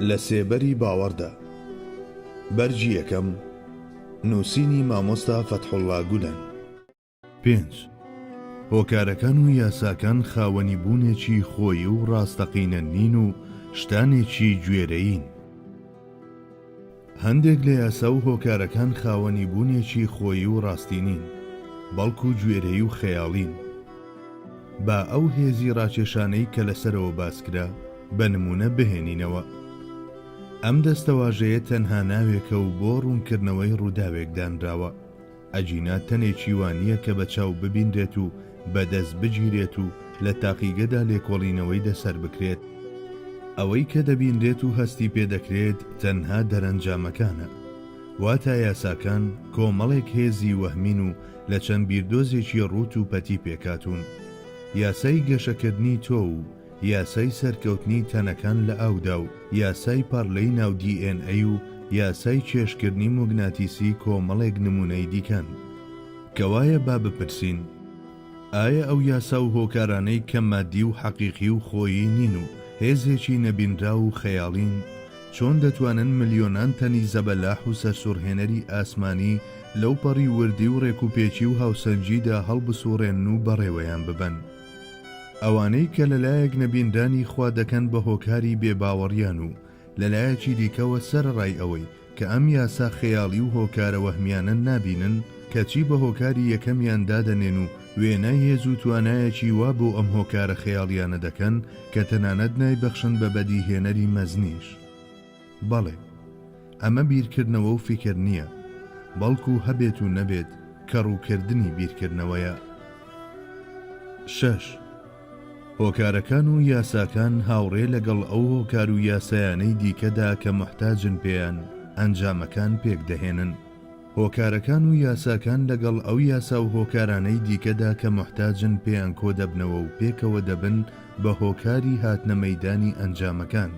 لە سێبەری باوەڕدا. بەرگی یەکەم، نووسینی مامۆستا فەتحوڵڵا گولەن. پێنج، هۆکارەکان و یاساکان خاوەنی بوونێکی خۆیی و ڕاستەقینە نین و شتانێکی گوێرەیین. هەندێک لە یاسا و هۆکارەکان خاوەنی بوونێکی خۆیی و ڕاستی نین، بەڵکو گوێرەیی و خەیاڵین. با ئەو هێزی ڕاکێشانەی کە لە سەرەوە باسکرا، بە نموونە بهێنینەوە. ئەم دەستەواژەیە تەنها ناوێکە و بۆ ڕوونکردنەوەی ڕووداوێک دانراوە. ئەگینا تەنێکی وا نییە کە بە چاو ببینرێت و بە دەست بگیرێت و لە تاقیگەدا لێکۆڵینەوەی لەسەر بکرێت. ئەوەی کە دەبینرێت و هەستی پێ دەکرێت تەنها دەرەنجامەکانە. واتا یاساکان کۆمەڵێک هێزی وەهمین و لە چەند بیردۆزێکی ڕووت و پەتی پێکهاتوون. یاسای گەشەکردنی تۆو و یاسای سەرکەوتنی تەنەکان لە ئاودا و یاسای پەڕلەی ناو دی ئێن ئەی و یاسای کێشکردنی موگناتیسی کۆمەڵێک نموونەی دیکەن. کەوایە با بپرسین، ئایا ئەو یاسا و هۆکارانەی کە مادی و حەقیقی و خۆیی نین و هێزێکی نەبینراو و خەیاڵین، چۆن دەتوانن ملیۆنان تەنی زەبەلاح و سەرسوڕهێنەری ئاسمانی لەوپەڕی وردی و ڕێکوپێکی و هاوسەنگیدا هەڵبسوڕێنن و بەڕێوەیان ببەن؟ ئەوانەی کە لەلایەک نەبینرانی خوا دەکەن بە هۆکاری بێ باوەڕیان و لەلایەکی دیکەوە سەرەڕای ئەوەی کە ئەم یاسا خەیاڵی و هۆکارە وەهمیانە نابینن کەچی بە هۆکاری یەکەمیان دادەنێن و وێنای هێز و توانایەکی وا بۆ ئەم هۆکارە خەیاڵیانە دەکەن کە تەنانەت نایبەخشن بە بەدیهێنەری مەزنیش. بەڵێ ئەمە بیرکردنەوە و فیکر نییە، بەڵکو هەبێت و نەبێت کەڕووکردنی بیرکردنەوەیە. شەش، هۆکارەکان و یاساکان هاوڕێ لەگەڵ ئەو هۆکار و یاسایانەی دیکەدا کە موحتاجن پێیان، ئەنجامەکان پێکدەهێنن. هۆکارەکان و یاساکان لەگەڵ ئەو یاسا و هۆکارانەی دیکەدا کە موحتاجن پێیان کۆدەبنەوە و پێکەوە دەبن بە هۆکاری هاتنە مەیدانی ئەنجامەکان.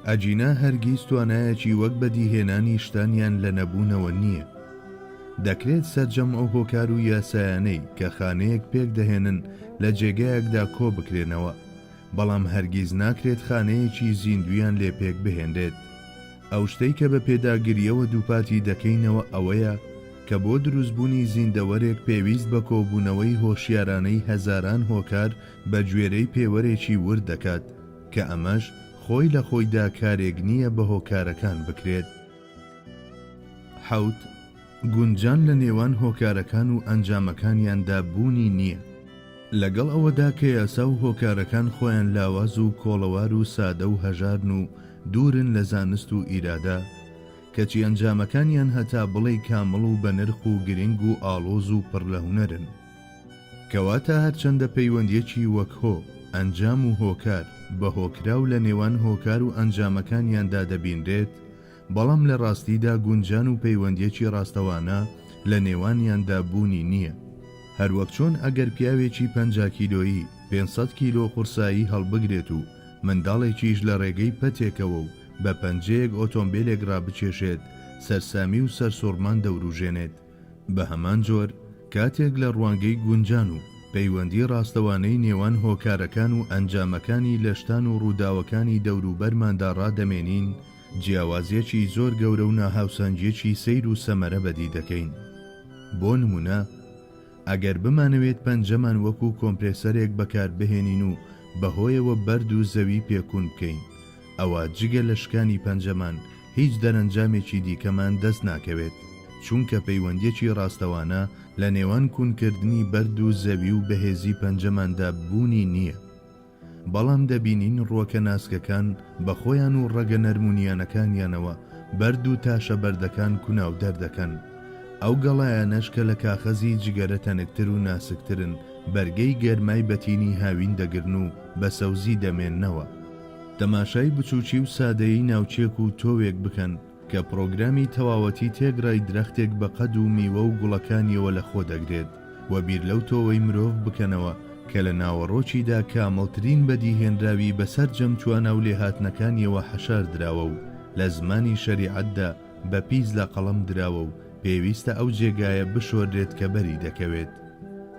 ئەگینا هەرگیز توانایەکی وەک بەدیهێنانی شتانیان لە نەبوونەوە نییە. دەکرێت سەرجەم ئەو هۆکار و یاسایانەی کە خانەیەک پێکدەهێنن لە جێگایەکدا کۆبکرێنەوە، بەڵام هەرگیز ناکرێت خانەیەکی زیندوویان لێ پێکبهێنرێت. ئەو شتەی کە بە پێداگرییەوە دووپاتی دەکەینەوە ئەوەیە کە بۆ دروستبوونی زیندەوەرێک پێویست بە کۆبوونەوەی هۆشیارانەی هەزاران هۆکار بە گوێرەی پێوەرێکی ورد دەکات کە ئەمەش خۆی لە خۆیدا کارێک نییە بە هۆکارەکان بکرێت. حەوت، گونجان لە نێوان هۆکارەکان و ئەنجامەکانیاندا بوونی نییە. لەگەڵ ئەوەدا کە یاسا و هۆکارەکان خۆیان لاواز و کۆڵەوار و سادە و هەژارن و دوورن لە زانست و ئیرادە، کەچی ئەنجامەکانیان هەتا بڵێی کامڵ و بەنرخ و گرنگ و ئاڵۆز و پڕ لە هونەرن. کەواتە هەرچەندە پەیوەندییەکی وەک هۆ، ئەنجام و هۆکار، بە هۆکراو لە نێوان هۆکار و ئەنجامەکانیاندا دەبینرێت، بەڵام لە ڕاستیدا گونجان و پەیوەندییەکی ڕاستەوانە لە نێوانیاندا بوونی نییە. هەروەک چۆن ئەگەر پیاوێکی 50 کیلۆیی 500 کیلۆ قورسایی هەڵبگرێت و منداڵێکیش لە ڕێگەی پەتێکەوە و بە پەنجەیەک ئۆتۆمبیلێک ڕابکێشێت، سەرسامی و سەرسوڕمان دەوروژێنێت. بە هەمان جۆر، کاتێک لە ڕوانگەی گونجان و پەیوەندی ڕاستەوانەی نێوان هۆکارەکان و ئەنجامەکانی لە شتان و ڕووداوەکانی دەوروبەرماندا ڕادەمێنین، جیاوازییەکی زۆر گەورە و ناهاوسەنگییەکی سەیر و سەمەرە بەدی دەکەین. بۆ نموونە، ئەگەر بمانەوێت پەنجەمان وەکوو کۆمپرێسەرێک بەکار بهێنین و بەهۆیەوە بەرد و زەوی پێ کون بکەین، ئەوا جگە لە شکانی پەنجەمان هیچ دەرەنجامێکی دیکەمان دەست ناکەوێت، چونکە پەیوەندییەکی ڕاستەوانە لە نێوان کونکردنی بەرد و زەوی و بەهێزی پەنجەماندا بوونی نییە. بەڵام دەبینین ڕووەکە ناسکەکان بە خۆیان و ڕەگە نەرم و نیانەکانیانەوە بەرد و تاشە بەردەکان کوناو دەردەکەن. ئەو گەڵایانەش کە لە کاخەزی جگەرە تەنکتر و ناسکترن بەرگەی گەرمای بەتینی هاوین دەگرن و بە سەوزی دەمێننەوە. تەماشای بچووکی و سادەیی ناوچێک و تۆوێک بکەن کە پڕۆگرامی تەواوەتی تێگڕای درەختێک بە قەد و میوە و گوڵەکانیەوە لە خۆ دەگرێت و بیر لەو تۆوەی مرۆڤ بکەنەوە کە لە ناوەڕۆکیدا کامڵترین بەدیهێنراوی بە سەرجەم توانا و لێهاتنەکانیەوە حەشار دراوە و لە زمانی شەریعەتدا بە پیس لە قەڵەم دراوە و پێویستە ئەو جێگایە بشۆررێت کە بەری دەکەوێت.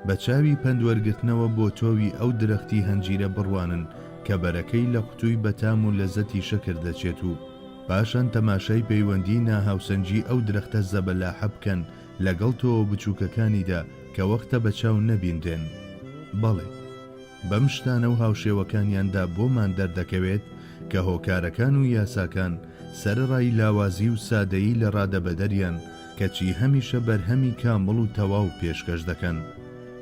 بە چاوی پەند وەرگرتنەوە بۆ تۆوی ئەو درەختی هەنجیرە بڕوانن کە بەرەکەی لە قوتووی بەتام و لەزەتی شەکر دەچێت و. پاشان تەماشای پەیوەندیی ناهاوسەنگی ئەو درەختە زەبەلاحە بکەن لەگەڵ تۆوە بچووکەکانیدا کە وەختە بە چاو نەبینرێن. بەڵێ. بەم شتانە و هاوشێوەکانیاندا بۆمان دەردەکەوێت کە هۆکارەکان و یاساکان سەرەڕای لاوازی و سادەیی لە ڕادەبەدەریان کەچی هەمیشە بەرهەمی کامڵ و تەواو پێشکەش دەکەن.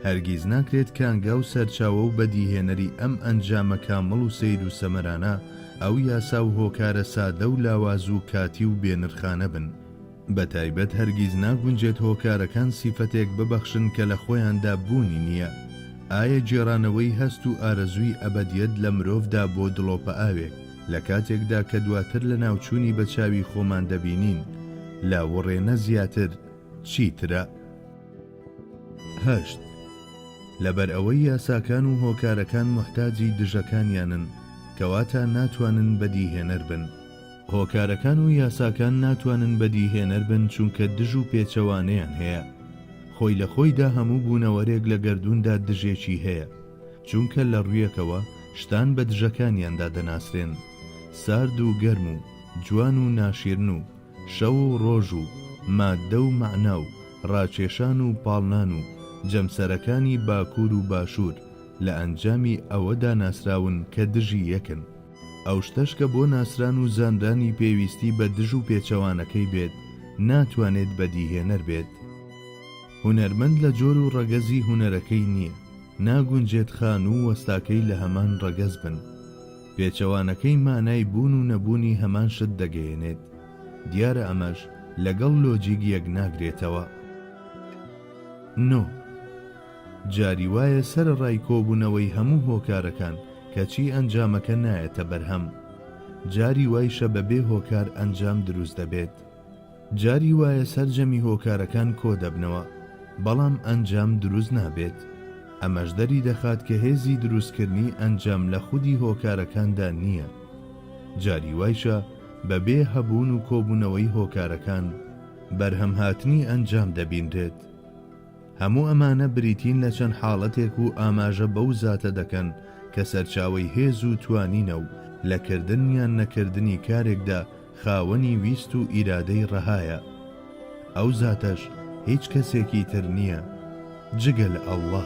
هەرگیز ناکرێت کانگا و سەرچاوە و بەدیهێنەری ئەم ئەنجامە کامڵ و سەیر و سەمەرانە ئەو یاسا و هۆکارە سادە و لاواز و کاتی و بێنرخانە بن. بەتایبەت هەرگیز ناگونجێت هۆکارەکان سیفەتێک ببەخشن کە لە خۆیاندا بوونی نییە. ئایا گێڕانەوەی هەست و ئارەزووی ئەبەدیەت لە مرۆڤدا بۆ دڵۆپە ئاوێک، لە کاتێکدا کە دواتر لەناوچوونی بە چاوی خۆمان دەبینین، لە وڕێنە زیاتر چی ترە؟ هەشت، لەبەرئەوەی یاساکان و هۆکارەکان موحتاجی دژەکانیانن، کەواتە ناتوانن بەدیهێنەر بن. هۆکارەکان و یاساکان ناتوانن بەدیهێنەر بن چونکە دژ و پێچەوانەیان هەیە. خۆی لە خۆیدا هەموو بوونەوەرێک لە گەردووندا دژێکی هەیە. چونکە لە ڕوویەکەوە شتان بە دژەکانیاندا دەناسرێن. سارد و گەرم و جوان و ناشیرن و شەو و ڕۆژ و ماددە و مەعنا و ڕاکێشان و پاڵنان و جەمسەرەکانی باکوور و باشوور لە ئەنجامی ئەوەدا ناسراون کە دژی یەکن. ئەو شتەش کە بۆ ناسران و زانرانی پێویستی بە دژ و پێچەوانەکەی بێت، ناتوانێت بەدیهێنەر بێت. هونەرمەند لە جۆر و ڕەگەزی هونەرەکەی نییە، ناگونجێت خانوو و وەستاکەی لە هەمان ڕەگەز بن. پێچەوانەکەی مانای بوون و نەبوونی هەمان شت دەگەیەنێت. دیارە ئەمەش لەگەڵ لۆجیک یەک ناگرێتەوە. نۆ. جاری وایە سەرەڕای کۆبوونەوەی هەموو هۆکارەکان کەچی ئەنجامەکە نایەتە بەرهەم. جاری وایشە بەبێ هۆکار ئەنجام دروست دەبێت. جاری وایە سەرجەمی هۆکارەکان کۆدەبنەوە بەڵام ئەنجام دروست نابێت. ئەمەش دەری دەخات کە هێزی دروستکردنی ئەنجام لە خودی هۆکارەکاندا نییە. جاری وایشە بەبێ هەبوون و کۆبوونەوەی هۆکارەکان بەرهەمهاتنی ئەنجام دەبینرێت. هەموو ئەمانە بریتین لە چەند حاڵەتێک و ئاماژە بەو زاتە دەکەن کە سەرچاوەی هێز و توانینە و لە کردن یان نەکردنی کارێکدا خاوەنی ویست و ئیرادەی ڕەهایە. ئەو زاتەش هیچ کەسێکی تر نییە جگە لە اللە.